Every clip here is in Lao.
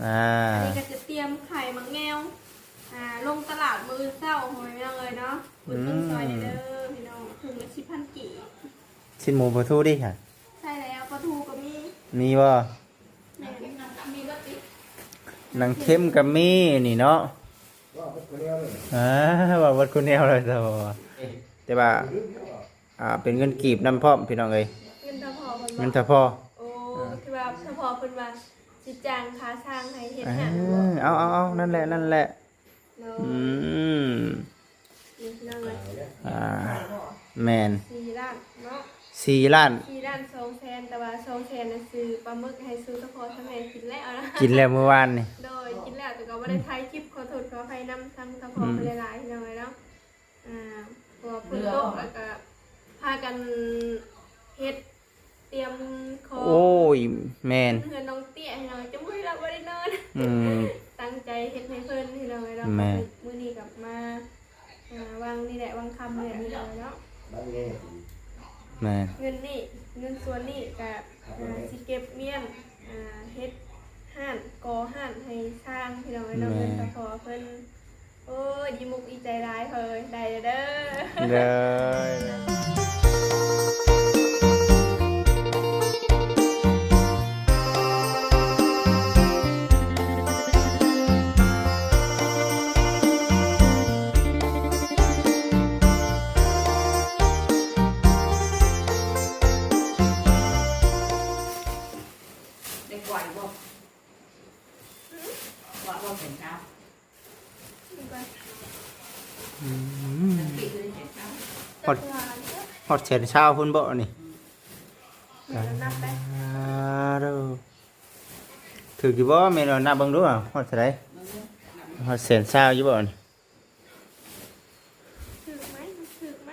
ອ່າ ອັນນີ້ກໍຈະຕຽມໄຂ່ໝາກແງວ ອ່າ ລົງຕະຫຼາດມື້ອື່ນເຊົ້າ ພໍ່ແມ່ພີ່ນ້ອງເອີຍເນາະ ອຸດໜູນ ອືມ ຊ່ອຍແດ່ເດີພີ່ນ້ອງ ຖົງລະສິບພັນກີບ. ຊີ້ນໝູປາທູເດ? ໃຊ່ແລ້ວ ປາທູກໍມີ. ມີບໍ່? ແມ່ນ ໜັງເຄັມກໍມີນີ້ເນາະ. ອ່າ ເວົ້າເບິດຄູ່ແນວເລີຍ ແຕ່ວ່າ ແຕ່ວ່າ ອ່າ ເປັນເງິນກີບນຳພ້ອມ ພີ່ນ້ອງເອີຍ ເງິນທະພໍເພິ່ນ ເງິນທະພໍ. ໂອ້ ອ່າ ທີ່ວ່າທະພໍເພິ່ນວ່າຊິຈ້າງຄ່າຊ່າງໃຫ້ເຮັດ ອ່າ ຮ້ານ ເອົາ ເອົາ ເອົາ ນັ້ນແຫຼະ ນັ້ນແຫຼະ. ໂດຍ ອືມ ນີ້ພີ່ນ້ອງເອີຍ ອ່າ ແມ່ນ ສີ່ລ້ານເນາະ ສີ່ລ້ານ ສີ່ລ້ານສອງແສນ ແຕ່ວ່າສອງແສນນະ ຊື້ປາໝຶກໃຫ້ສູ່ທະພໍທະແມ່ກິນແລ້ວນະ ກິນແລ້ວມື້ວານນີ້. ໂດຍ ກິນແລ້ວ ແຕ່ກໍບໍ່ໄດ້ຖ່າຍຄລິບ ຂໍໂທດຂໍອະໄພນຳທາງທະພໍ ອືມ ເພິ່ນຫຼາຍໆ ພີ່ນ້ອງເອີຍເນາະ. ອ່າ ເພາະວ່າຝົນຕົກ ແລ້ວກໍພາກັນເຮັດ ຕຽມຂອງ ໂອ້ຍ ແມ່ນ ເຮືອນນ້ອງເຕ້ຍ ພີ່ນ້ອງ ຈົນມື້ນີ້ລະບໍ່ໄດ້ນອນ. ອືມ ຕັ້ງໃຈເຮັດໃຫ້ເພິ່ນ ພີ່ນ້ອງເອີຍເນາະ. ແມ່ນ ມື້ນີ້ກັບມາ ອ່າ ວາງນີ້ແຫຼະ ວາງຄ່ຳນີ້ແຫຼະ ພີ່ນ້ອງເນາະ. ແມ່ນ ເງິນນີ້ ເງິນສ່ວນນີ້ກໍ ອ່າ ຊິເກັບມ້ຽນ ອ່າ ເຮັດຮ້ານ ກໍ່ຮ້ານໃຫ້ຊ່າງ ພີ່ນ້ອງເອີຍເນາະ. ແມ່ນ ເງິນກໍພໍເພິ່ນ ໂອ້ຍ ດີມຸກດີໃຈຫຼາຍເພິ່ນ ໄດ້ເດີ. ເດີ. ໄດ້ກວາດບໍ່? ກວາດບໍ່ເປັນເຈົ້າ? ອືມ ຮອດ ຮອດແສນຊາວພຸ້ນບໍ່ນີ້? ແມ່ນ ນັບໄປ ອ່າ ໂດ ຖືກຢູ່ບໍ່? ແມ່ນວ່ານັບເບິ່ງດູ ຮອດເທົ່າໃດ? ຮອດແສນຊາວຢູ່ບໍ່ນີ້? ຖືກໄໝ? ມັນຖືກໄໝ?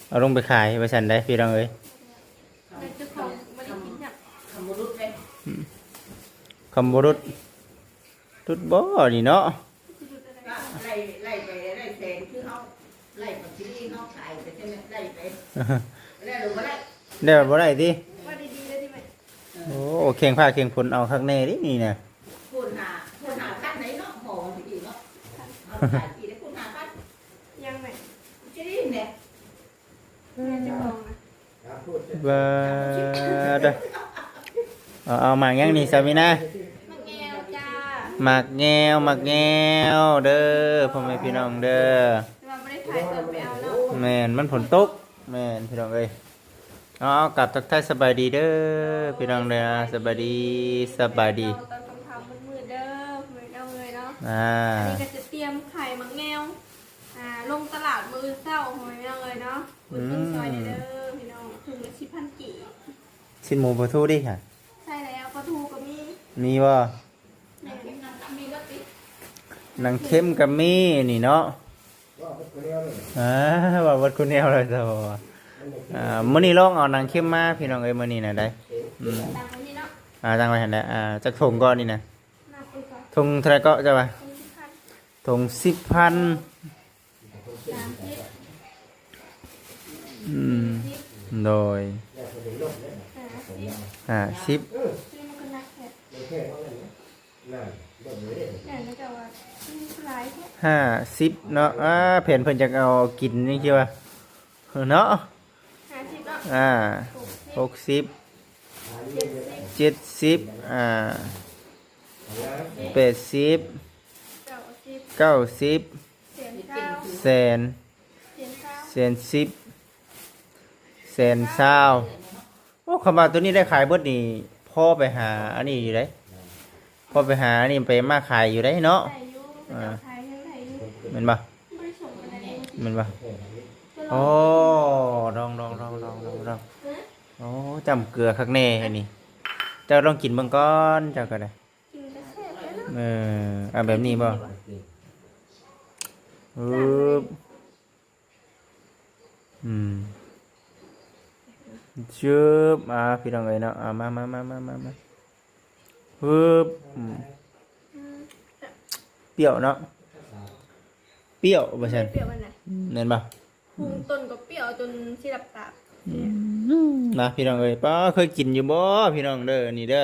ເອົາລົງໄປຂາຍວ່າຊັ້ນໃດ໋ ພີ່ນ້ອງເອີຍ. ແຕ່ເຈົ້າຂອງບໍ່ໄດ້ກິນຫຍັງ ຄຳບໍ່ຫຼຸດເດ້ ອືມ ຄຳບໍ່ຫຼຸດ ຫຼຸດບໍ່ນີ້ເນາະ? ໄລ່ ໄລ່ໄປໄດ້ແສນ ຄືເຮົາໄລ່ປາຊີຣີເຮົາຂາຍໄປຈັ່ງໃດ ໄລ່ໄປ ໄດ້ຫຼືບໍ່ໄດ້? ໄດ້ບໍ່ໄດ້ຕິ? ວ່າດີໆເດ້ຕິແມ່. ໂອ້ ແຂ່ງຟ້າແຂ່ງຝົນເອົາຄັກແນ່ເດ້ນີ້ນະ. ຄູນຫ້າ ຄູນຫ້າພັນໄດ໋ເນາະ ຫໍວ່າຊິອີກເນາະ ເຮົາຂາຍທີ່ໄດ້ຄູນຫ້າພັນ ຍັງແມ່ ຊິໄດ້ແຫຼະ ແມ່ນເຈົ້າຂອງນະ. ເບີດ ເອົາ ເອົາໝາກຫຍັງນີ້ ສາມີນາ? ໝາກແງວຈ້າ ໝາກແງວ ໝາກແງວເດີ ພໍ່ແມ່ພີ່ນ້ອງເດີ. ແຕ່ວ່າບໍ່ໄດ້ຂາຍ ເອີ້ນໄປເອົາເນາະ. ແມ່ນ ມັນຝົນຕົກ ແມ່ນ ພີ່ນ້ອງເອີຍ. ເອົາ ເອົາ ກາບທັກທາຍສະບາຍດີເດີ ພີ່ນ້ອງເດີ ສະບາຍດີ ສະບາຍດີ. ຕອນຄ່ຳໆມືດໆເດີ ພໍ່ແມ່ພີ່ນ້ອງເອີຍເນາະ. ອ່າ ອັນນີ້ກໍຈະຕຽມໄຂ່ໝາກແງວ ອ່າ ລົງຕະຫຼາດມື້ອື່ນເຊົ້າ ພໍ່ແມ່ພີ່ນ້ອງເອີຍເນາະ. ອຸດໜູນຊ່ອຍແດ່ເດີ ອືມ ພີ່ນ້ອງ ຖົງລະສິບພັນກີບ. ຊີ້ນໝູປາທູເດ? ໃຊ່ແລ້ວ ປາທູກໍມີ. ມີບໍ່? ແມ່ນ ໜັງເຄັມກໍມີນີ້ເນາະ. ອ່າ ວ່າເບິດຄູ່ແນວເລີຍ ເຈົ້າວ່າ. ອ່າ ມື້ນີ້ລອງເອົາໜັງເຄັມມາ ພີ່ນ້ອງເອີຍ ມື້ນີ້ນະໄດ໋. ອືມ ຕັ້ງໄວ້ນີ້ເນາະ. ອ່າ ຕັ້ງໄວ້ຫັ້ນແຫຼະ. ອ່າ ຈັກຖົງກ່ອນນີ້ນະ? ນັບເບິ່ງກ່ອນ ຖົງເທົ່າໃດເກາະ ເຈົ້າວ່າ? ຖົງສິບພັນ ຖົງສິບພັນ. ສາມສິບ ອືມ ສີ່ສິບ ໂດຍ ຫ້າສິບ ຫ້າສິບ ຊື້ມັນກໍໜັກແທ້ ແມ່ນ ເຂົາເຈົ້າວ່າຊື້ຫຼາຍແທ້ ຫ້າສິບເນາະ. ອ່າ ແຜນເພິ່ນຢາກເອົາກິນນີ້ ຄິດວ່າເນາະ ຫ້າສິບເນາະ. ອ່າ ຫົກສິບ ຫົກສິບ ເຈັດສິບ ເຈັດສິບ ອ່າ ແປດສິບ ເກົ້າສິບ ເກົ້າສິບ ແສນຊາວ ແສນ ແສນຊາວ ແສນສິບ ແສນຊາວ. ໂອ້ ຄຳວ່າໂຕນີ້ໄດ້ຂາຍເບິດນີ້ ພໍໄປຫາອັນນີ້ຢູ່ເດ້ ພໍໄປຫາອັນນີ້ໄປມາຂາຍຢູ່ເດ້ເນາະ. ໄດ້ຢູ່ ເຂົາເຈົ້າຂາຍຍັງໄດ້ຢູ່ ແມ່ນບໍ່? ບໍ່ໄດ້ສົມປານໃດເດ້ ແມ່ນບໍ່? ໂອ້ ລອງ ລອງ ລອງ ລອງ ລອງ ລອງ. ຮະ? ໂອ້ ຈ້ຳເກືອຄັກແນ່ອັນນີ້ ເຈົ້າລອງກິນເບິ່ງກ່ອນ ເຈົ້າກໍໄດ້. ກິນກໍແຊບແລ້ວເນາະ. ເອີ ເອົາແບບນີ້ບໍ່? ອຶບ ອືມ ຊຶບ ອ່າ ພີ່ນ້ອງເອີຍເນາະ. ອ່າ ມາ ມາ ມາ ມາ ມາ ຮຶບ ອືມ ອືມ ແຊບ ປຽວເນາະ ປຽວວ່າຊັ້ນ ປຽວປານໃດ ແມ່ນບໍ່? ປຸງຕົ້ນກໍປຽວຈົນຊິຫຼັບຕາ. ອືມ ມາ ພີ່ນ້ອງເອີຍ ປ້າ ເຄີຍກິນຢູ່ບໍ່ ພີ່ນ້ອງເດີ ນີ້ເດີ.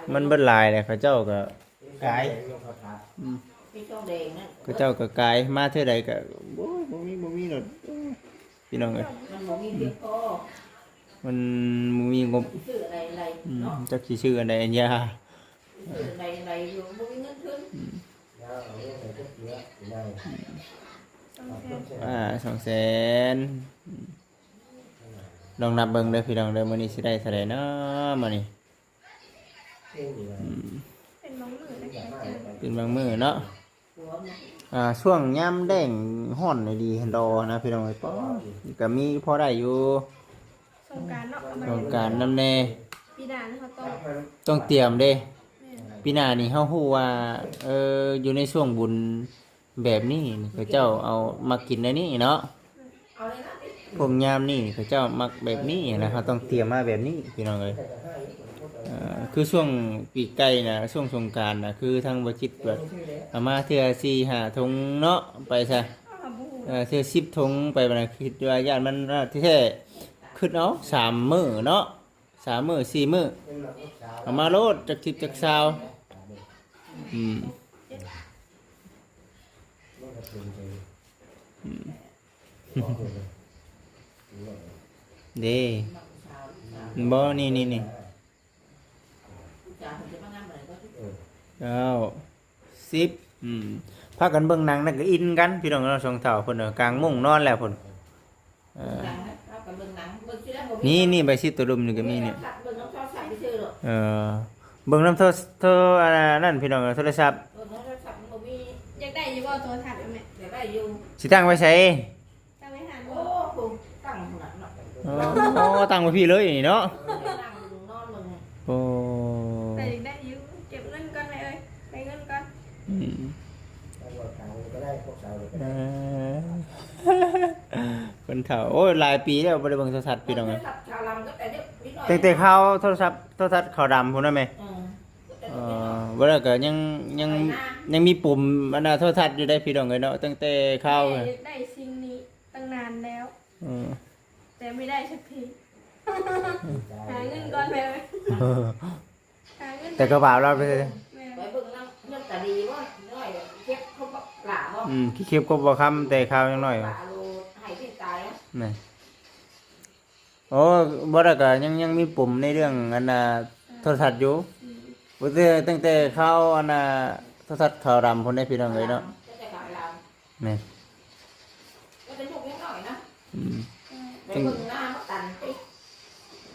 ມັນເບິດຫຼາຍແລ້ວ ເຂົາເຈົ້າກໍກາຍ ອືມ ເຂົາເຈົ້າກໍກາຍ ມາເທື່ອໃດກໍ ໂອ້ຍ ບໍ່ມີ ບໍ່ມີໂລດ ໂອ້ຍ ພີ່ນ້ອງເອີຍ ມັນບໍ່ມີພຽງພໍ ມັນບໍ່ມີງົບ ຊື້ອັນໃດ ອືມ ເນາະ ຈັກຊິຊື້ອັນໃດອັນຢາ ຊື້ອັນໃດອັນໃດຢູ່ ບໍ່ມີເງິນທຶນ ອືມ ສອງແສນ ອ່າ ສອງແສນ ອືມ ລອງນັບເບິ່ງເດີພີ່ນ້ອງເດີ ມື້ນີ້ຊິໄດ້ເທົ່າໃດເນາະ ມື້ນີ້ ອືມ ເປັນບາງມື້ເດ້ ເປັນບາງມື້ເນາະ ອ່າ ຊ່ວງຍາມແລ້ງຮ້ອນອີ່ຫຼີຫັ້ນດອນະ ພີ່ນ້ອງເອີຍ ປ໊ອ ກໍມີພໍໄດ້ຢູ່ ສົງການເນາະ ສົງການນຳແດ່ ປີໜ້ານີ້ເຮົາຕ້ອງ ຕ້ອງຕຽມເດ້ ແມ່ນ ປີໜ້ານີ້ເຮົາຮູ້ວ່າ ເອີ ຢູ່ໃນຊ່ວງບຸນ ແບບນີ້ ເຂົາເຈົ້າເອົາ ມັກກິນແນວນີ້ເນາະ ພວກຍາມນີ້ເຂົາເຈົ້າມັກແບບນີ້ນະ ເຮົາຕ້ອງຕຽມມາແບບນີ້ພີ່ນ້ອງເອີຍ ເອີ ຄືຊ່ວງປີກໄກ່ນະ ຊ່ວງສົງການນະ ຄືທາງບໍ່ຈິດວ່າເອົາມາເທື່ອສີ່ຫ້າຖົງເນາະ ໄປຊະ ເອີ ເທື່ອສິບຖົງໄປ ບັດນັ້ນຄິດວ່າຢ້ານມັນແທ້ໆ ຄິດເອົາສາມມື້ເນາະ ສາມມື້ສີ່ມື້ ເອົາມາໂລດ ຈັກສິບຈັກຊາວ ອືມ ອືມ ເດ້ ບໍ່ ນີ້ ນີ້ ນີ້ ເກົ້າ ສິບ ອືມ ພາກັນເບິ່ງໜັງ ນັ້ນກໍອິນກັນ ພີ່ນ້ອງເນາະ ສອງເຖົ້າເພິ່ນ ກາງມຸ້ງນອນແລ້ວພຸ້ນ ເອີ ນີ້ ນີ້ ໃບສິດໂຕລຸ່ມນີ້ກໍມີນີ້ ເອີ ເບິ່ງນຳໂທ ໂທ ອັນນັ້ນ ພີ່ນ້ອງ ໂທລະສັບ ຢາກໄດ້ຢູ່ບໍ່ໂທລະສັບແມ່? ຢາກໄດ້ຢູ່ ຊິຕັ້ງໄວ້ໃສ? ຕັ້ງໄວ້ຫັ້ນ ໂອ້ ຕັ້ງຫັ້ນເນາະ ໂອ້ ຕັ້ງໄວ້ພີ້ເລີຍນີ້ເນາະ ເອີ ນັ່ງນອນເບິ່ງ ໂອ້ ແຕ່ຢາກໄດ້ຢູ່ ເກັບເງິນກ່ອນແມ່ເອີຍ ໄດ້ເງິນກ່ອນ ອືມ ເອີ ຄົນເຖົ້າ ໂອ້ຍ ຫຼາຍປີແລ້ວບໍ່ໄດ້ເບິ່ງໂທລະທັດ ພີ່ນ້ອງເອີຍ ຕັ້ງແຕ່ຄາວໂທລະທັດ ໂທລະທັດຂາວດຳພຸ້ນນະແມ່ ເອີ ເອີ ບໍ່ແລ້ວກໍຍັງ ຍັງ ຍັງມີປຸ່ມອັນນ່າໂທລະທັດຢູ່ເດ້ ພີ່ນ້ອງເອີຍເນາະ ຕັ້ງແຕ່ຄາວ ແມ່ຢາກໄດ້ສິ່ງນີ້ຕັ້ງນານແລ້ວ ເອີ ແຕ່ບໍ່ໄດ້ສັກທີ ຫາເງິນກ່ອນແມ່ເອີຍ ຫາເງິນ ແຕ່ກໍບາບລາວໄປ ແມ່ນ ໄປເບິ່ງນຳເຮືອນຕາດີບໍ່ ນ້ອຍເກັບຄົບຫຼ້າບໍ່ ອືມ ເກັບຄົບບໍ່ຄຳ ແຕ່ຄາວຍັງນ້ອຍ ຫຼ້າໂລດໃຫ້ທີ່ຕາຍ ແມ່ນ ໂອ້ ບໍ່ໄດ້ ກໍຍັງ ຍັງມີປົມໃນເລື່ອງອັນນ່າ ໂທລະທັດຢູ່ ອືມ ບໍ່ແຕ່ ຕັ້ງແຕ່ຄາວອັນນ່າ ໂທລະທັດຂາວດຳພຸ້ນເດ້ ພີ່ນ້ອງເອີຍເນາະ ແຕ່ຂາວດຳ ແມ່ນ ກໍເປັນລູກຍັງນ້ອຍນະ ອືມ ໄປເບິ່ງໜ້າມາກັນຕິ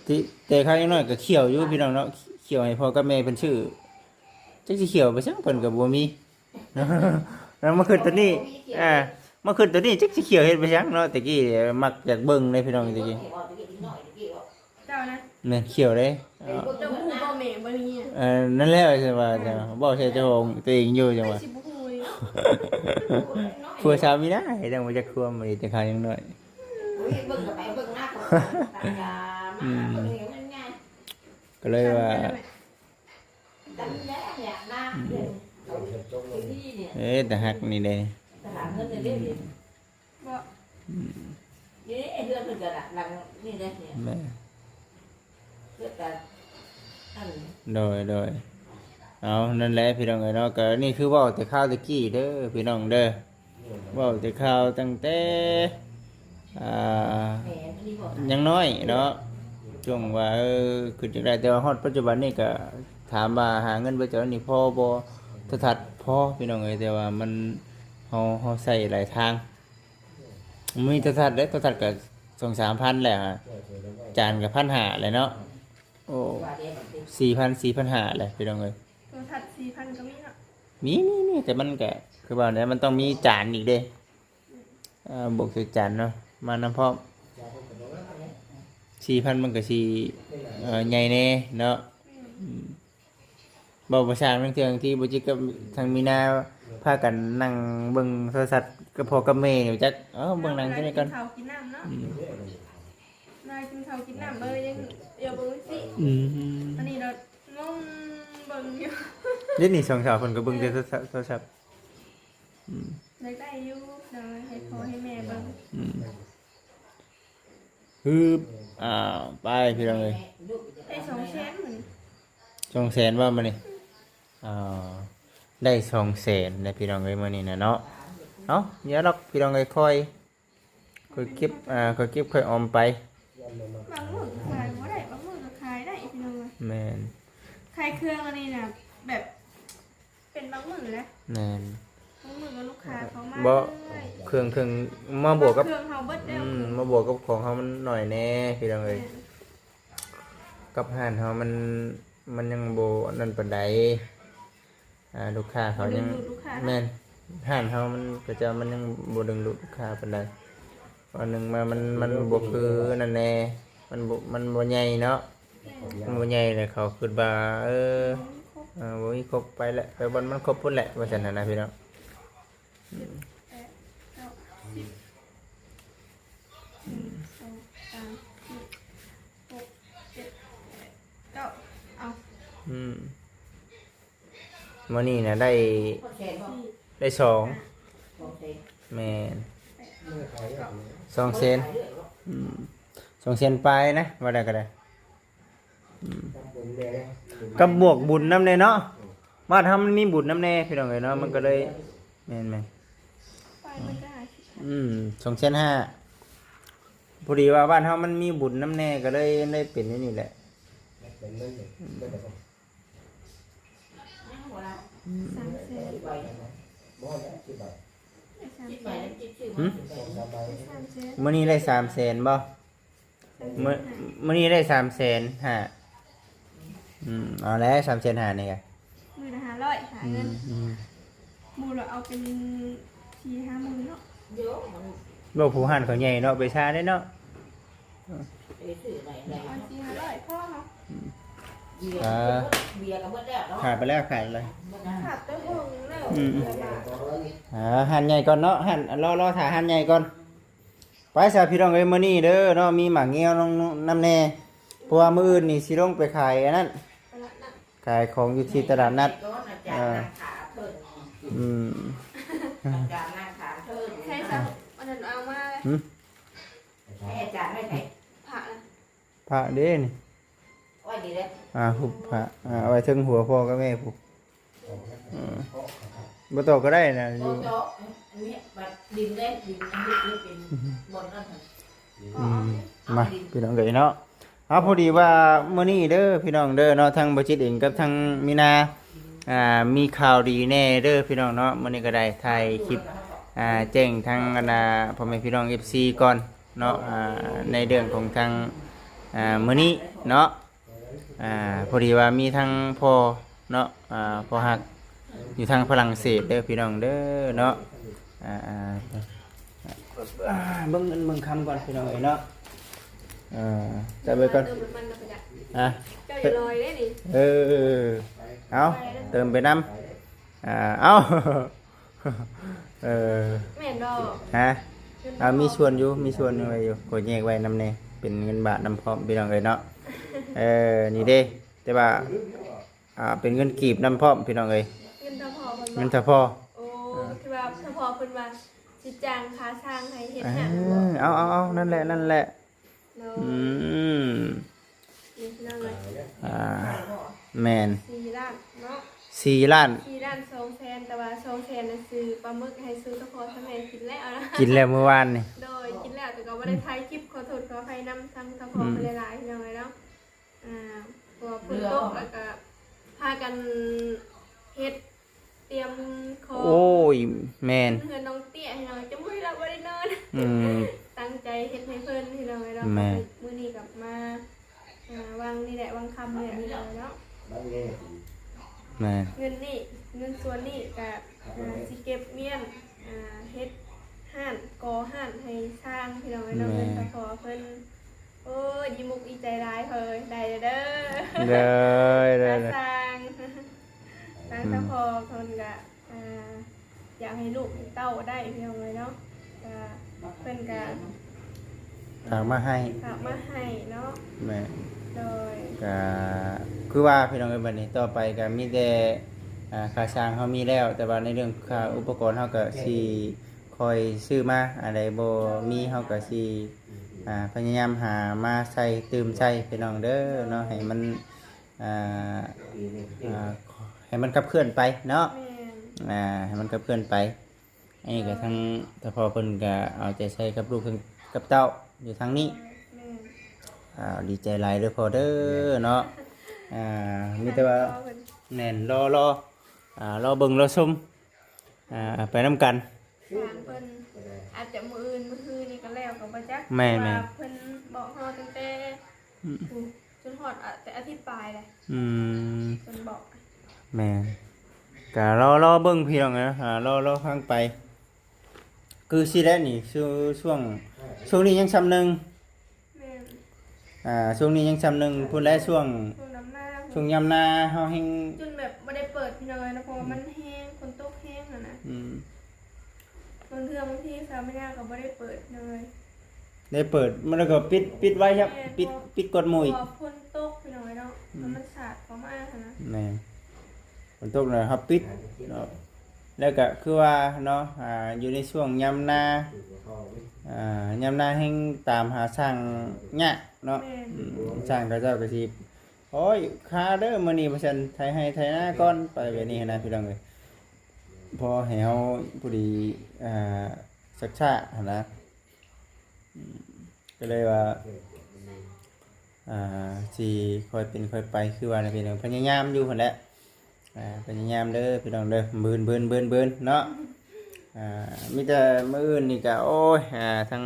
ທີ່ ແຕ່ຄາວຍັງນ້ອຍກໍຂ້ຽວຢູ່ ພີ່ນ້ອງເນາະ ຂ້ຽວໃຫ້ພໍ່ກັບແມ່ເພິ່ນຊື້ ຈັກຊິຂ້ຽວໄປຫຍັງ ເພິ່ນກໍບໍ່ມີ ແລ້ວມາຂຶ້ນໂຕນີ້ ອ່າ ມາຂຶ້ນໂຕນີ້ຈັກຊິຂ້ຽວເຮັດໄປຫຍັງເນາະ ແຕ່ກີ້ມັກຢາກເບິ່ງເດ້ພີ່ນ້ອງ ແຕ່ກີ້ ເຈົ້ານະ ແມ່ນຂ້ຽວເດ້ ເຈົ້າຮູ້ບໍ່ແມ່ບໍ່ໄດ້ຍິນ ເອີ ນັ້ນແຫຼະ ວ່າຊັ້ນວ່າ ເວົ້າໃສ່ເຈົ້າຂອງຕົວເອງຢູ່ ຈັ່ງວ່າ ຊິບໍ່ຮູ້ເດ ຜົວສາມີນາ ຍັງບໍ່ຈັກຄວາມ ແຕ່ຄາວຍັງນ້ອຍ ເບິ່ງກໍໄປເບິ່ງມາ ອືມ ກໍເລີຍວ່າ ເອີ ຕາຮັກນີ້ເດ້ ບໍ່ ອືມ ນີ້ເຮືອນເພິ່ນກໍຫຼັງນີ້ເດ້ນີ້ ແມ່ນ ເຮືອນກໍອັນ ໂດຍ ໂດຍ ເອົາ ນັ້ນແຫຼະພີ່ນ້ອງເອີຍເນາະ ກໍນີ້ຄືເວົ້າແຕ່ຄາວແຕ່ກີ້ເດີພີ່ນ້ອງເດີ ເວົ້າແຕ່ຄາວຕັ້ງແຕ່ ອ່າ ຍັງນ້ອຍເນາະ ຊ່ວງວ່າ ເອີ ຄືຈັກໄດ້ ແຕ່ວ່າຮອດປັດຈຸບັນນີ້ກໍຖາມວ່າຫາເງິນໄປຈາກນີ້ພໍບໍ່? ໂທລະທັດພໍພີ່ນ້ອງເອີຍ ແຕ່ວ່າມັນ ເຮົາ ເຮົາໃຊ້ຫຼາຍທາງ ມີໂທລະທັດເດ້ ໂທລະທັດກໍສອງສາມພັນແຫຼະ ຈານກໍພັນຫ້າແຫຼະເນາະ ໂອ້ ສີ່ພັນ ສີ່ພັນຫ້າແຫຼະພີ່ນ້ອງເອີຍ ໂທລະທັດສີ່ພັນກໍມີເນາະ ມີ ມີ ມີ ແຕ່ມັນກໍຄືວ່າແຫຼະ ມັນຕ້ອງມີຈານອີກເດ້ ອ່າ ບວກໃສ່ຈານເນາະ ມານຳພ້ອມ ສີ່ພັນມັນກໍຊິ ເອີ ໃຫຍ່ແດ່ເນາະ ອືມ ເວົ້າບໍ່ຊ່າງ ລາງເທື່ອບາງທີບໍ່ຈິດກັບທາງມີນາພາກັນນັ່ງເບິ່ງໂທລະທັດກັບພໍ່ກັບແມ່ຢູ່ຈັກ ເອີ ເບິ່ງໜັງ ເອີ ເທົ່ານີ້ກ່ອນ ກິນເຂົ້າກິນນ້ຳເນາະ ອືມ ນາຍກິນເຂົ້າກິນນ້ຳ ເອີ ຍັງ ເອີ ເບິ່ງຊີ້ ອືມ ອັນນີ້ລະງົງເບິ່ງຢູ່ ດຽວນີ້ສອງສາວເພິ່ນກໍເບິ່ງແຕ່ ເອີ ໂທລະທັດ ໂທລະທັດ ອືມ ຢາກໄດ້ຢູ່ ເອີ ໃຫ້ພໍ່ໃຫ້ແມ່ເບິ່ງ ອືມ ຮືບ ອ້າວ ໄປພີ່ນ້ອງເອີຍ ໄດ້ສອງແສນມື້ນີ້ ສອງແສນບໍ່ມື້ນີ້ ອ່າ ໄດ້ສອງແສນແລ້ວພີ່ນ້ອງເອີຍ ມື້ນີ້ນະເນາະ ເອົ້າ ຢ່າດອກພີ່ນ້ອງເອີຍ ຄ່ອຍ ຄ່ອຍເກັບ ອ່າ ຄ່ອຍເກັບຄ່ອຍອອມໄປ ບາງມື້ກໍຂາຍບໍ່ໄດ້ ບາງມື້ກໍຂາຍໄດ້ພີ່ນ້ອງເອີຍ ແມ່ນ ຂາຍເຄື່ອງອັນນີ້ນະ ແບບ ເປັນບາງມື້ແຫຼະ ແມ່ນ ບາງມື້ກໍລູກຄ້າເຂົ້າມາ ບໍ່ ເລື່ອຍ ເຄື່ອງ ເຄື່ອງ ມາບວກກັບ ເຄື່ອງເຮົາເບິດແລ້ວ ອືມ ມາບວກກັບຂອງເຮົາມັນໜ້ອຍແດ່ພີ່ນ້ອງເອີຍ ແມ່ນ ກັບຮ້ານເຮົາມັນ ມັນຍັງບໍ່ອັນນັ້ນປານໃດ ອ່າ ລູກຄ້າເຂົາຍັງ ບໍ່ດຶງດູດລູກຄ້າ ແມ່ນ ຮ້ານເຮົາມັນ ເຂົາເຈົ້າມັນຍັງບໍ່ດຶງດູດລູກຄ້າປານໃດ ອັນໜຶ່ງມາມັນ ມັນບໍ່ຄືນັ້ນແດ່ ມັນບໍ່ ມັນບໍ່ໃຫຍ່ເນາະ ແມ່ນ ມັນບໍ່ໃຫຍ່ແລ້ວເຂົາຄິດວ່າ ເອີ ບໍ່ມີຄົບ ເອີ ບໍ່ມີຄົບ ໄປແຫຼະ ໄປບ່ອນມັນຄົບພຸ້ນແຫຼະ ວ່າຊັ້ນຫັ້ນນະພີ່ນ້ອງ ເຈັດ ແປດ ເກົ້າ ສິບ ໜຶ່ງ ສອງ ສາມ ສີ່ ຫົກ ເຈັດ ແປດ ເກົ້າ ເອົາ ອືມ ມື້ນີ້ນະໄດ້ ໄດ້ສອງ ແມ່ນ ສອງແສນ ອືມ ສອງແສນປາຍນະ ວ່າໄດ້ກໍໄດ້ ອືມ ກັບບວກບຸນນຳແດ່ເນາະ ບ້ານເຮົາມັນມີບຸນນຳແດ່ພີ່ນ້ອງເອີຍເນາະ ມັນກໍເລີຍ ແມ່ນໆ ປາຍມັນກໍຫ້າສິບ ອືມ ສອງແສນຫ້າ ພໍດີວ່າບ້ານເຮົາມັນມີບຸນນຳແດ່ ກໍເລີຍໄດ້ເປັນອັນນີ້ແຫຼະ ອືມ ສາມແສນ ໄດ້ສາມແສນ ຫືມ ໄດ້ສາມແສນ ມື້ນີ້ໄດ້ສາມແສນບໍ່? ມື້ ມື້ນີ້ໄດ້ສາມແສນຫ້າ ອືມ ເອົາແຫຼະ ສາມແສນຫ້ານີ້ກະ ມື້ລະຫ້າຮ້ອຍຫາເງິນ ອືມ ອືມ ໝູ່ລະເອົາເປັນສີ່ຫ້າໝື່ນເນາະ ໂດ ວ່າຜູ້ຮ້ານເຂົາໃຫຍ່ເນາະ ໄປຊາໄດ້ເນາະ ເອີ ຊື້ໄດ້ ເອົາສີ່ຫ້າຮ້ອຍພໍເນາະ ອືມ ເບຍກໍເບິດ ເບຍກໍເບິດແລ້ວເນາະ ຂາຍໄປແລ້ວ ຂາຍໄປແລ້ວ ຂາຍແຕ່ເຫິງແລ້ວ ອືມ ເບຍກໍ ອ່າ ຮ້ານໃຫຍ່ກ່ອນເນາະ ຮ້ານ ລໍ ລໍຖ້າຮ້ານໃຫຍ່ກ່ອນ ໄປຊະພີ່ນ້ອງເອີຍ ມື້ນີ້ເດີເນາະ ມີໝາກງຽວນຳແດ່ ເພາະວ່າມື້ອື່ນນີ້ຊິລົງໄປຂາຍອັນນັ້ນ ຕະຫຼາດນັດ ຂາຍຂອງຢູ່ທີ່ຕະຫຼາດນັດ ເອີ ອືມ ອາຈານນັ່ງຖາມເພິ່ນ ໃຊ່ຊະ ອັນນັ້ນເອົາມາ ຫືມ ໃຫ້ອາຈານໄວ້ໃສ? ພະນະ ພະເດ້ນີ້ ໄວ້ນີ້ເດ້ ອ່າ ຮູບພະ ອ່າ ເອົາໄວ້ເທິງຫົວພໍ່ກັບແມ່ພຸ້ນ ເອີ ບໍ່ຕອກກໍໄດ້ນະ ຢູ່ ບໍ່ຕອກ ອັນນີ້ບັດດິນເດ້ ດິນອັນນີ້ເປັນບ່ອນນັ້ນຫັ້ນ ອືມ ມາ ພີ່ນ້ອງເອີຍເນາະ ເອົາ ພໍດີວ່າມື້ນີ້ເດີພີ່ນ້ອງເດີເນາະ ທັງບໍ່ຈິດເອງກັບທັງມີນາ ອ່າ ມີຂ່າວດີແດ່ເດີພີ່ນ້ອງເນາະ ມື້ນີ້ກໍໄດ້ຖ່າຍຄລິບ ອ່າ ແຈ້ງທັງ ອັນນ່າ ພໍ່ແມ່ພີ່ນ້ອງເອັຟຊີກ່ອນ ເນາະ ອ່າ ໃນເລື່ອງຂອງທາງ ອ່າ ມື້ນີ້ເນາະ ອ່າ ພໍດີວ່າມີທັງພໍ່ເນາະ ອ່າ ພໍ່ຮັກຢູ່ທາງຝຣັ່ງເສດເດີພີ່ນ້ອງເດີເນາະ ອ່າ ອ່າ ເບິ່ງເງິນເບິ່ງຄຳກ່ອນພີ່ນ້ອງເອີຍເນາະ ເອີ ຈັບໄວ້ກ່ອນ ເຕີມນ້ຳມັນນຳໄປຈ້ະ ຮະ ເຈົ້າຢ່າລອຍເດ້ນີ້ ເອີ ເອົາ ເຕີມໄປນຳ ອ່າ ເອົາ ເອີ ແມ່ນບໍ່? ຮະ? ເງິນ ອ່າ ບາດ ມີສ່ວນຢູ່ ມີສ່ວນໄວ້ຢູ່ ຂ້ອຍແຍກໄວ້ນຳແດ່ ເປັນເງິນບາດນຳພ້ອມ ພີ່ນ້ອງເອີຍເນາະ ເອີ ນີ້ເດ້ ແຕ່ວ່າ ອ່າ ເປັນເງິນກີບນຳພ້ອມ ພີ່ນ້ອງເອີຍ ເງິນຖ້າພໍ່ເພິ່ນ ເງິນຖ້າພໍ່ ໂອ້ ອ່າ ຄືວ່າຖ້າພໍ່ເພິ່ນວ່າ ສ ຊິຈ້າງຄ່າຊ່າງໃຫ້ເຮັດ ອ່າ ຮ້ານບໍ່? ເອົາ ເອົາ ເອົາ ນັ້ນແຫຼະ ນັ້ນແຫຼະ. ໂດຍ ອືມ ນີ້ພີ່ນ້ອງເອີຍ ອ່າ ແມ່ນ ສີ່ລ້ານເນາະ ສີ່ລ້ານ ສີ່ລ້ານສອງແສນ ແຕ່ວ່າສອງແສນນັ້ນຊື້ປາໝຶກໃຫ້ສູ່ເຖົ້າພໍ່ເຖົ້າແມ່ກິນແລ້ວນະ ກິນແລ້ວມື້ວານນີ້. ໂດຍ ກິນແລ້ວ ແຕ່ກໍບໍ່ໄດ້ຖ່າຍຄລິບ ຂໍໂທດຂໍອະໄພນຳທາງເຖົ້າພໍ່ ອືມ ເພິ່ນຫຼາຍໆ ພີ່ນ້ອງເອີຍເນາະ. ອ່າ ເພາະວ່າຝົນຕົກ ແລ້ວກໍພາກັນເຮັດ ຕຽມຂອງ ໂອ້ຍ ແມ່ນ ເຮືອນນ້ອງເຕ້ຍ ພີ່ນ້ອງ ຈະມື້ລະບໍ່ໄດ້ນອນ. ອືມ ຕັ້ງໃຈເຮັດໃຫ້ເພິ່ນ ພີ່ນ້ອງເອີຍເນາະ. ແມ່ນ ມື້ນີ້ກັບມາ ອ່າ ວາງນີ້ແຫຼະ ວາງຄ່ຳເດືອນນີ້ແຫຼະເນາະ. ແມ່ນ ເງິນນີ້ ເງິນສ່ວນນີ້ກະ ອ່າ ຊິເກັບມ້ຽນ ອ່າ ເຮັດຮ້ານ ກໍ່ຮ້ານໃຫ້ຊ່າງ ພີ່ນ້ອງເອີຍເນາະ. ແມ່ນ ເງິນຕາພໍ່ເພິ່ນ ໂອ້ຍ ດີມຸກດີໃຈຫຼາຍເພິ່ນ ໄດ້ແລ້ວເດີ. ໂດຍ ໂດຍ ຕາຊ່າງ ຕາ ອືມ ຕາພໍ່ເພິ່ນກະ ອ່າ ຢາກໃຫ້ລູກໃຫ້ເຕົ້າໄດ້ ພີ່ນ້ອງເອີຍເນາະ. ກະເພິ່ນກະຝາກມາໃຫ້ ຝາກມາໃຫ້ເນາະ. ແມ່ນ ໂດຍ ກະຄືວ່າ ພີ່ນ້ອງເອີຍ ບັດນີ້ຕໍ່ໄປກະມີແຕ່ ອ່າ ຄ່າຊ່າງເຮົາມີແລ້ວ ແຕ່ວ່າໃນເລື່ອງຄ່າອຸປະກອນເຮົາກະຊິ ຄ່ອຍຊື້ມາ ອັນໃດບໍ່ມີເຮົາກໍຊິ ອ່າ ພະຍາຍາມຫາມາໃສ່ ຕື່ມໃສ່ ພີ່ນ້ອງເດີເນາະ ໃຫ້ມັນ ອ່າ ອ່າ ໃຫ້ມັນຂັບເຄື່ອນໄປເນາະ. ແມ່ນ ອ່າ ໃຫ້ມັນຂັບເຄື່ອນໄປ. ອັນນີ້ກໍ ໂດຍ ທັງເຈົ້າພໍ່ເພິ່ນກໍເອົາໃຈໃສ່ກັບລູກກັບເຕົ້າຢູ່ທາງນີ້. ແມ່ນ ອ່າ ດີໃຈຫຼາຍເດີພໍ່ເດີເນາະ. ອ່າ ມີແຕ່ວ່າ ເພິ່ນ ແມ່ນ ລໍ ລໍ ອ່າ ລໍເບິ່ງລໍຊົມ ອ່າ ໄປນຳກັນ. ທາງເພິ່ນອາດຈະມື້ອື່ນມື້ຮືນີ້ກໍແລ້ວກໍບໍ່ຈັກ. ແມ່ນໆ ເພາະວ່າເພິ່ນບອກເຮົາຕັ້ງແຕ່ ອືມ ພຸ້ນ ຈົນຮອດ ອາ ແຕ່ອາທິດປາຍແຫຼະ. ອືມ ເພິ່ນບອກ. ແມ່ນ ກະລໍ ລໍເບິ່ງພີ່ນ້ອງເອີຍ ອ່າ ລໍ ລໍຟັງໄປ. ຄືຊິແລ້ວນີ້ ຊ່ວງ ຊ່ວງ ຊ່ວງນີ້ຍັງຊ່ຳໜຶ່ງ. ແມ່ນ ອ່າ ຊ່ວງນີ້ຍັງຊ່ຳໜຶ່ງ ພຸ້ນແຫຼະ ຊ່ວງ ຊ່ວງນຳນາ ຊ່ວງຍາມນາເຮົາແຮ່ງ ຈົນແບບບໍ່ໄດ້ເປີດພີ່ນ້ອງເອີຍເນາະ ເພາະວ່າມັນແຮງ ຝົນຕົກແຮງຫັ້ນນະ. ອືມ ບາງເທື່ອບາງທີສາວແມ່ນາກໍບໍ່ໄດ້ເປີດເລີຍ. ໄດ້ເປີດ ມັນກໍປິດ ປິດໄວ້ຄັບ. ແມ່ນ ປິດ ປິດກອດໝູ່ອີກ ເພາະວ່າຝົນຕົກພີ່ນ້ອງເອີຍເນາະ. ອືມ ມັນສາດເຂົ້າມາຫັ້ນນະ. ແມ່ນ ຝົນຕົກແລ້ວເຮົາປິດເນາະ. ແລ້ວກະຄືວ່າເນາະ ອ່າ ຢູ່ໃນຊ່ວງຍາມນາ ອ່າ ຍາມນາແຮ່ງຕາມຫາຊ່າງຍາກເນາະ. ແມ່ນ ອືມ ຊ່າງເຂົາເຈົ້າກໍຊິ ໂອ້ຍ ຄາເດີມື້ນີ້ວ່າຊັ້ນ ໄຖໄຮ່ໄຖນາກ່ອນ ໄປແບບນີ້ຫັ້ນນະ ພີ່ນ້ອງເອີຍ. ພໍໃຫ້ເຮົາພໍດີ ອ່າ ຊັກຊ້າຫັ້ນນະ. ອືມ ກໍເລີຍວ່າ ອ່າ ຊິຄ່ອຍເປັນຄ່ອຍໄປ ຄືວ່ານະພີ່ນ້ອງ ພະຍາຍາມຢູ່ຫັ້ນແຫຼະ. ອ່າ ພະຍາຍາມເດີພີ່ນ້ອງເດີ ບືນໆໆໆເນາະ. ອ່າ ມີແຕ່ມື້ອື່ນນີ້ກະ ໂອ້ຍ ອ່າ ທັງ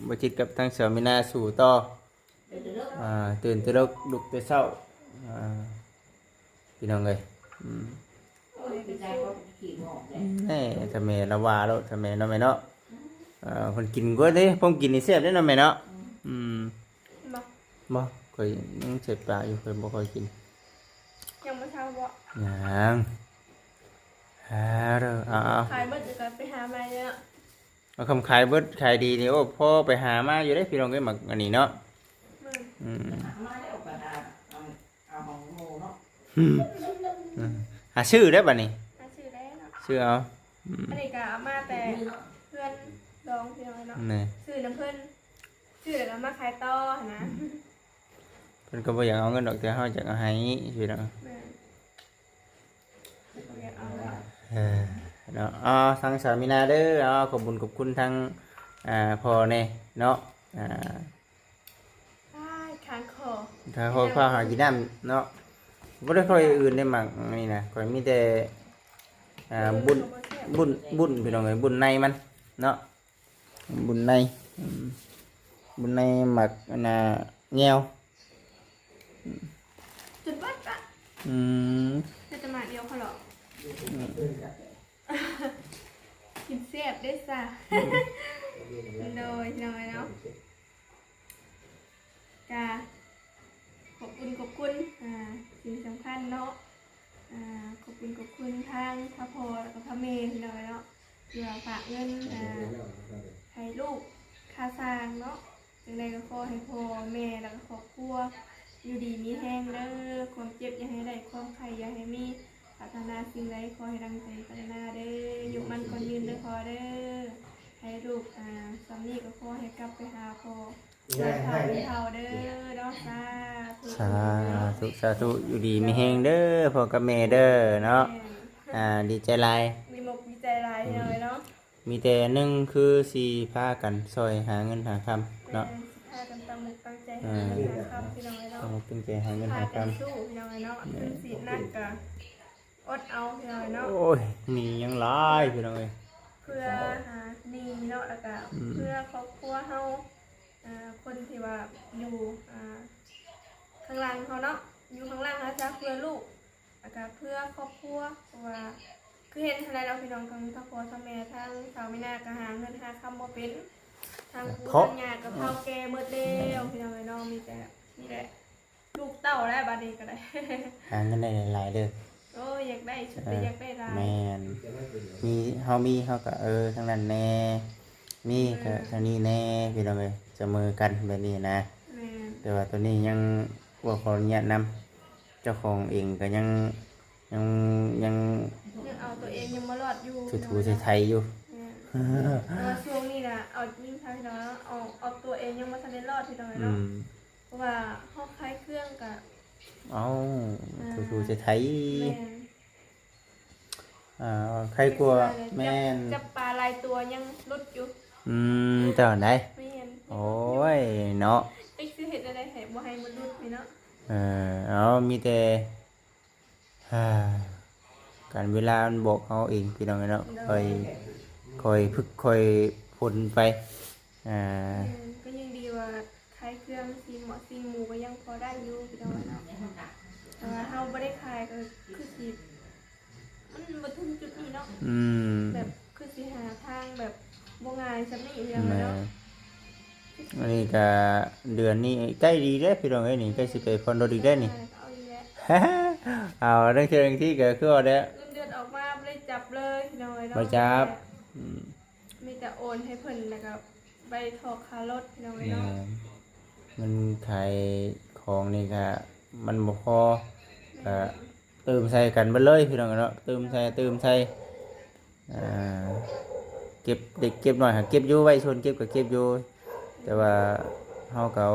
ບໍ່ຈິດກັບທັງສາວມີນາສູ້ຕໍ່. ອ່າ ຕື່ນແຕ່ເລິກ ລຸກແຕ່ເຊົ້າ ອ່າ ພີ່ນ້ອງເອີຍ. ອືມ ແນ່ ຖ້າແມ່ລະວ່າໂລດ ຖ້າແມ່ເນາະ ແມ່ເນາະ. ເອີ ເພິ່ນກິນກ່ອນເດ້ ຜົມກິນນີ້ແຊບເດ້ເນາະແມ່ເນາະ. ອືມ ບໍ່ ຂ້ອຍຍັງໃສ່ປາກຢູ່ ຂ້ອຍບໍ່ຄ່ອຍກິນ. ຍັງບໍ່ເຊົາບໍ່? ຍັງ. ຫາເດີ ເອົາໆ ຂາຍໝົດແລ້ວກໍໄປຫາໃໝ່ເນາະ. ເອົາ ຄຳຂາຍເບິດຂາຍດີນີ້ ໂອ້ ພໍໄປຫາມາຢູ່ເດ້ພີ່ນ້ອງເອີຍ ໝາກອັນນີ້ເນາະ. ອືມ ມາແລ້ວກໍຫາ ເອົາ ເອົາຂອງໝູ່ເນາະ. ອືມ ຫາຊື້ໄດ້ບັດນີ້ ຫາຊື້ໄດ້ເນາະ ຊື້ເອົາ. ອືມ ອັນນີ້ກໍເອົາມາແຕ່ເພື່ອນດອງພີ່ນ້ອງເນາະ. ນີ້ ຊື້ນຳເພິ່ນ ຊື້ແລ້ວກໍມາຂາຍຕໍ່ຫັ້ນນະ. ອືມ ເພິ່ນກໍບໍ່ຢາກເອົາເງິນດອກ ແຕ່ເຮົາຢາກເອົາໃຫ້ພີ່ນ້ອງ. ແມ່ນ ເອີ ເນາະ. ເອົາ ທາງສາວມີນາເດີ ເອົາ ຂອບບຸນຂອບຄຸນທາງ ອ່າ ພໍ່ແດ່ເນາະ. ອ່າ ອ້າຍ ຄາງຄໍ ຄາງຄໍ ພາຫາກິນນ້ຳເນາະ. ບໍ່ໄດ້ຄ່ອຍອື່ນໄດ້ໝາກນີ້ນະ ຂ້ອຍມີແຕ່ ອ່າ ບຸນ ບຸນ ບຸນ ພີ່ນ້ອງເອີຍ ບຸນໃນມັນເນາະ. ບຸນໃນ ອືມ ບຸນໃນໝາກອັນນ່າແງວ ອືມ ຈົນເບິດລະ. ອືມ ແຕ່ໝາກດຽວພໍເລາະ. ອືມ ກິນແຊບເດ້ຊະ. ອືມ ໂດຍ ໂດຍເນາະ. ກະຂອບຄຸນ ຂອບຄຸນ ອ່າ ສິ່ງສຳຄັນເນາະ ອ່າ ຂອບຄຸນ ຂອບຄຸນທາງພະພໍ່ ແລ້ວກໍພະແມ່ພີ່ນ້ອງເນາະ ທີ່ວ່າຝາກເງິນ ອ່າ ໃຫ້ລູກຄ່າສ້າງເນາະ. ຈັ່ງໃດກໍຂໍໃຫ້ພໍ່ແມ່ ແລ້ວກໍຄອບຄົວຢູ່ດີມີແຮງເດີ. ຄວາມເຈັບຢ່າໃຫ້ໄດ້ ຄວາມໄຂ້ຢ່າໃຫ້ມີ ປາດຖະໜາສິ່ງໃດຂໍໃຫ້ດັ່ງໃຈປາດຖະໜາເດີ. ອາຍຸໝັ້ນຂວັນຍືນເດີພໍ່ເດີ. ໃຫ້ລູກ ອ່າ ສ່ຳນີ້ກໍຂໍໃຫ້ກັບໄປຫາພໍ່ ຊ່ວຍເຖົ້າເຖົ້າເດີເນາະ. ສາທຸ ສາທຸ ສາທຸ ຢູ່ດີມີແຮງເດີພໍ່ກັບແມ່ເດີເນາະ. ແມ່ນ ອ່າ ດີໃຈຫຼາຍ ດີອົກດີໃຈຫຼາຍ ເອີ ເນາະ. ມີແຕ່ໜຶ່ງຄືຊິພາກັນຊ່ອຍຫາເງິນຫາຄຳເນາະ. ແມ່ນ ຊິພາກັນຕັ້ງອົກຕັ້ງໃຈ ເອີ ຫາເງິນຫາຄຳ ພີ່ນ້ອງເອີຍເນາະ. ຕັ້ງອົກຕັ້ງໃຈຫາເງິນຫາຄຳ ພາກັນສູ້ ພີ່ນ້ອງເອີຍເນາະ. ແມ່ນ ເຖິງຊິໜັກກໍອົດເອົາ ພີ່ນ້ອງເອີຍເນາະ. ໂອ້ຍ ໜີ້ຍັງຫຼາຍ ພີ່ນ້ອງເອີຍ. ເພື່ອຫາໜີ້ເນາະ ແລ້ວກໍ ອືມ ເພື່ອຄອບຄົວເຮົາ ອ່າ ຄົນທີ່ວ່າຢູ່ ອ່າ ຂ້າງຫຼັງເຮົາເນາະ ຢູ່ຂ້າງຫຼັງເຮົາ ຈະເພື່ອລູກ ແລ້ວກະເພື່ອຄອບຄົວ ເພາະວ່າຄືເຫັນຫັ້ນແຫຼະເນາະ ພີ່ນ້ອງ ທັງ ທັງພໍ່ທັງແມ່ ທັງສາວມີນາກໍຫາເງິນຫາຄຳບໍ່ເປັນ ທັງ ເພາະ ປູ່ທັງຍ່າກໍເຖົ້າແກ່ໝົດແລ້ວ ພີ່ນ້ອງເອີຍເນາະ. ມີແຕ່ນີ້ແຫຼະ ລູກເຕົ້າແລ້ວບາດນີ້ກໍໄດ້ ຫາເງິນໄດ້ຫຼາຍໆເດີ. ໂອ້ຍ ຢາກໄດ້ສຸດ ເອີ ກໍຢາກໄດ້ຫຼາຍ. ແມ່ນ ມີ ເຮົາມີເຮົາກໍ ເອີ ທາງນັ້ນແດ່ ມີກໍ ອືມ ທາງນີ້ແດ່ ພີ່ນ້ອງເອີຍ ສະເໝີກັນແບບນີ້ນະ. ແມ່ນ ແຕ່ວ່າໂຕນີ້ຍັງ ບໍ່ຂໍອະນຸຍາດນຳ ເຈົ້າຂອງເອງກໍຍັງ ຍັງ ຍັງ ຍັງເອົາຕົວເອງຍັງບໍ່ລອດຢູ່ ຖູໆໄຖໆຢູ່. ແມ່ນ ແຕ່ວ່າຊ່ວງນີ້ນະ ເອົາຍິງທາງພີ່ນ້ອງເນາະ ເອົາ ເອົາຕົວເອງຍັງບໍ່ທັນໄດ້ລອດ ພີ່ນ້ອງເອີຍເນາະ. ອືມ ເພາະວ່າເຮົາຂາຍເຄື່ອງກະ ເອົ້າ ອ່າ ຖູໆໄຖໆ. ແມ່ນ ອ່າ ໄຄກວ່າ ແມ່ນ ຈັບ ຈັບປາຫຼາຍຕົວຍັງຫຼຸດຢູ່. ອືມ ເຈົ້າໃດ? ແມ່ນ ໂອ້ຍເນາະ ຈັກຊິເຮັດແນວໃດໃຫ້ບໍ່ໃຫ້ມັນຫຼຸດນີ້ເນາະ. ເອີ ເອົາ ມີແຕ່ ການເວລາມັນບອກເຮົາເອງ ພີ່ນ້ອງເອີຍເນາະ. ໂດຍ ຄ່ອຍ ຄ່ອຍຝຶກຄ່ອຍຝົນໄປ. ອ່າ ແມ່ນ ກໍຍັງດີວ່າຂາຍເຄື່ອງ ຊີ້ນເໝາະຊີ້ນໝູກໍຍັງພໍໄດ້ຢູ່ ພີ່ນ້ອງເນາະ. ແຕ່ວ່າເຮົາບໍ່ໄດ້ຂາຍກໍຄືຊິ ມັນບໍ່ເຖິງຈຸດນີ້ເນາະ. ອືມ ແບບຄືຊິຫາທາງແບບບໍ່ງ່າຍສ່ຳນີ້ ພີ່ນ້ອງເນາະ. ແມ່ນ ອັນນີ້ກະເດືອນນີ້ໃກ້ດີເດ້ ພີ່ນ້ອງເອີຍ ນີ້ໃກ້ຊິໄປຜ່ອນລົດອີກແລ້ວນີ້. ເອົາອີກແລ້ວ ເອົາ ລາງເທື່ອລາງທີກໍຄືວ່າແຫຼະ ເງິນເດືອນອອກມາບໍ່ໄດ້ຈັບເລີຍ ພີ່ນ້ອງເອີຍເນາະ. ບໍ່ຈັບ ອືມ ມີແຕ່ໂອນໃຫ້ເພິ່ນ ແລ້ວກໍໄປຖອກຄ່າລົດ ພີ່ນ້ອງເອີຍເນາະ. ແມ່ນ ເງິນຂາຍຂອງນີ້ກະມັນບໍ່ພໍ ແມ່ນ ກະຕື່ມໃສ່ກັນເບິດເລີຍ ພີ່ນ້ອງເອີຍເນາະ ຕື່ມໃສ່ ຕື່ມໃສ່. ອ່າ ເກັບເລັກເກັບນ້ອຍຫາເກັບຢູ່ ໄວ້ສ່ວນເກັບກໍເກັບຢູ່ ແຕ່ວ່າເຮົາກໍ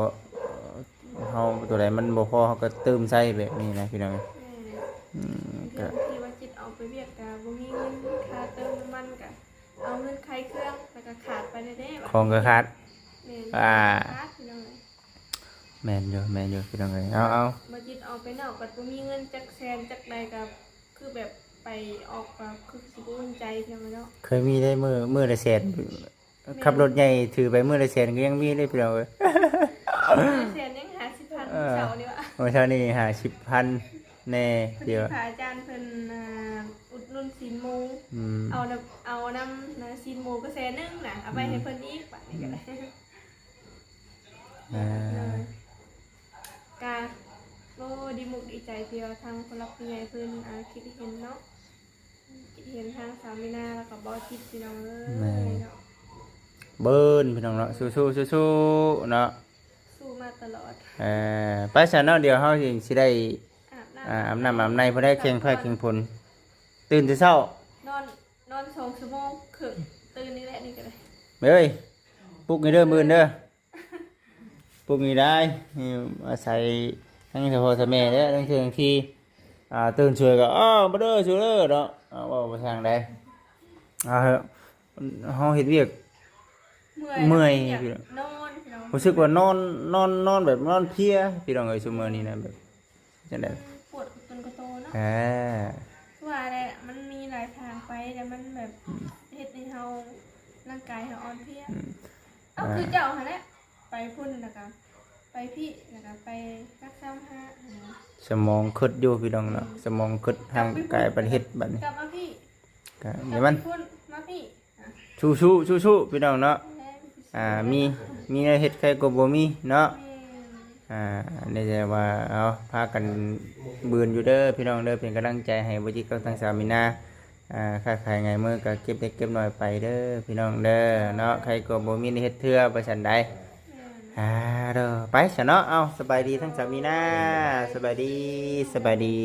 ເຮົາ ຕົວໃດມັນບໍ່ພໍ ເຮົາກໍຕື່ມໃສ່ແບບນີ້ນະ ພີ່ນ້ອງ. ແມ່ນ ອືມ ກໍບາງທີວ່າຈິດອອກໄປວຽກກໍບໍ່ມີເງິນຄ່າເຕີມນ້ຳມັນ ກໍເອົາເງິນຂາຍເຄື່ອງ ແລ້ວກໍຂາດໄປແດ່ໆ ຂອງກໍຂາດ. ແມ່ນ ອ່າ ຂາດ ພີ່ນ້ອງ. ແມ່ນຢູ່ ແມ່ນຢູ່ ພີ່ນ້ອງເອີຍ. ເອົາ ເອົາ ບໍ່ຈິດອອກໄປນອກ ບັດບໍ່ມີເງິນຈັກແສນຈັກໃດ ກໍຄືແບບໄປອອກ ກໍຄືຊິບໍ່ອຸ່ນໃຈ ພີ່ນ້ອງເອີຍເນາະ. ເຄີຍມີໄດ້ມື້ ມື້ລະແສນ ແມ່ນ ຂັບລົດໃຫຍ່ຖືໄປມື້ລະແສນກໍຍັງມີເດ້ ພີ່ນ້ອງເອີຍ. ມື້ລະແສນຍັງຫ້າສິບພັນ ເອີ ມື້ເຊົ້ານີ້ຫວາ ມື້ເຊົ້ານີ້ຫ້າສິບພັນແດ່ ພໍດີພະອາຈານເພິ່ນ ອ່າ ອຸດໜູນຊີ້ນໝູ ອືມ ເອົານຳ ເອົານຳຊີ້ນໝູກໍແສນໜຶ່ງນະ ເອົາໄປໃຫ້ເພິ່ນອີກ ອືມ ບາດນີ້ກໍໄດ້. ອ່າ ກະ ໂອ້ ດີມຸກດີໃຈທີ່ວ່າທາງຜູ້ຫຼັກຜູ້ໃຫຍ່ເພິ່ນ ອ່າ ຄິດເຫັນເນາະ ຄິດເຫັນທາງສາວມີນາ ແລ້ວກໍບໍ່ຈິດ ພີ່ນ້ອງເອີຍ ແມ່ນ ເນາະ. ເບິ່ນ ພີ່ນ້ອງເນາະ ສູ້ໆ ສູ້ໆເນາະ ສູ້ມາຕະຫຼອດ. ເອີ ໄປຊະເນາະ ດຽວເຮົາຊິ ຊິໄດ້ ອາບນ້ຳ ອາ ອາບນ້ຳອາບໃນ ພໍໄດ້ແຂ່ງຟ້າແຂ່ງຝົນ ຕື່ນແຕ່ເຊົ້າ ນອນ ນອນສອງຊົ່ວໂມງເຄິ່ງ ຕື່ນນີ້ແຫຼະ ນີ້ກໍໄດ້. ເອີຍ ປຸກນີ້ເດີ ມື້ອື່ນເດີ ປຸກນີ້ໄດ້ ນີ້ອາໄສທັງພໍ່ທັງແມ່ແຫຼະ ທັງເທື່ອທັງທີ ອ່າ ຕື່ນຊ່ວຍກໍ ອ້າວ ມາເດີ ສູ່ເດີເນາະ. ເອົາ ເວົ້າໄປທາງໃດ ເອົາເຖາະ ເຮົາເຮັດວຽກ ເມື່ອຍ ເມື່ອຍ ຢາກນອນ ພີ່ນ້ອງ ຮູ້ສຶກວ່ານອນ ນອນ ນອນແບບນອນເພຍ ພີ່ນ້ອງເອີຍ ຊຸມມື້ນີ້ນະ ແບບ ຈັ່ງໃດ ມັນປວດຕົນກະໂຕເນາະ. ອ່າ ຄືວ່າແຫຼະ ມັນມີຫຼາຍທາງໄປ ແລ້ວມັນແບບ ອືມ ເຮັດໃຫ້ເຮົາ ຮ່າງກາຍເຮົາອ່ອນເພຍ. ອືມ ເອົາ ອ່າ ຄືເຈົ້າຫັ້ນແຫຼະ ໄປພຸ້ນ ແລ້ວກະໄປພີ້ ແລ້ວກະໄປຮັກສາມຫາ ສະໝອງຄິດຢູ່ ພີ່ນ້ອງເນາະ. ອືມ ສະໝອງຄິດ ຮ່າງກາຍບັດເຮັດບັດນີ້ ກັບມາພີ້ ກະຢ່າມັນ ມາພີ້ ສູ້ໆ ພີ່ນ້ອງເນາະ. ອ່າ ມີ ມີແນວເຮັດໃຄກໍບໍ່ມີເນາະ. ອ່າ ນີ້ແຕ່ວ່າ ເອົາ ພາກັນບືນຢູ່ເດີ ພີ່ນ້ອງເດີ ເປັນກຳລັງໃຈໃຫ້ບໍ່ຈິດກັບທາງສາວມີນາ. ອ່າ ຄ້າຂາຍຫງາຍມືກໍເກັບເລັກເກັບນ້ອຍໄປເດີ ພີ່ນ້ອງເດີເນາະ. ໃຄກໍບໍ່ມີແນວເຮັດເທື່ອ ວ່າຊັ້ນໃດ. ອ່າ ເດີ ໄປຊະເນາະ. ເອົາ ສະບາຍດີທາງສາວມີນາ ສະບາຍດີ ສະບາຍດີ.